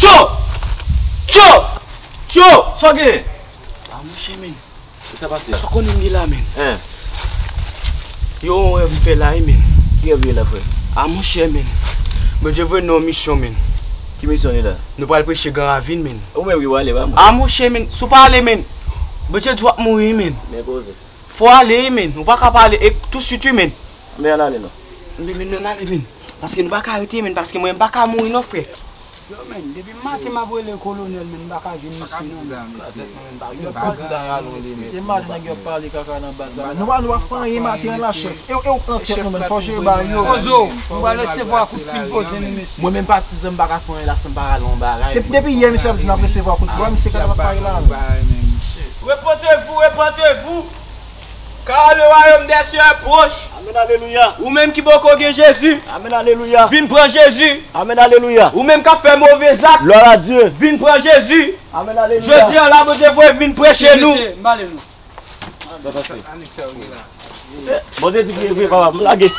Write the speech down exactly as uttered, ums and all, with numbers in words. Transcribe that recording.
Tcho! Tcho! Tcho! Sa w gen? A, monchè, men. Sa pase? Sa w konnen m gen la, men? Hein? Yo, yon rèv m fè la, wi, men. Ki rèv ou fè la, frè? A, monchè, men. Bondye voye nou yon misyon, men. Ki misyon li la? Nou pral preche Gran Ravin, men. Ou menm ki pral ale, pa mwen. A, monchè, men. Si w pa ale, men. Bondye di w ap mouri, men. Men koze. Fò w ale, wi, men. Ou pa ka pa ale. E tousuit, wi, men. Men ann ale, non. Men, men, ann ale, men. Paske nou pa ka rete, men. Paske mwen, m pa ka mouri, non, frè. Yo, men, depi maten m ap rele kolonèl, men, m pa ka jwenn misye, non, men. Yo pa di dayalon li, men. E maten nèg yo ap pale kaka nan baz la. Nou pa, nou pa fè anyen maten an la, chèf. E, e ou pran tèt nou, men, fò jere ba yo. Poze w, m pral resevwa kout fil, poze nou, mesye. Mwen menm patizan, m pa ka fè anyen la san m pa rale yon bagay. Depi, depi yè, misye ap di n ap resevwa kout fil, misye ka ap pale la, men. Repentez-vous, repentez-vous, car le royaume des cieux est proche. Amèn, alelouya. Ou menm ki poko gen Jezi, amèn, alelouya, vin pran Jezi. Amèn, alelouya. Ou menm k ap fè move zak, glwa a Dye, vin pran Jezi. Amèn, alelouya. Jodi an la, Bondye voye vin preche nou. Mesye, m ale nou. Se Bondye di ki vre, papa, m lage.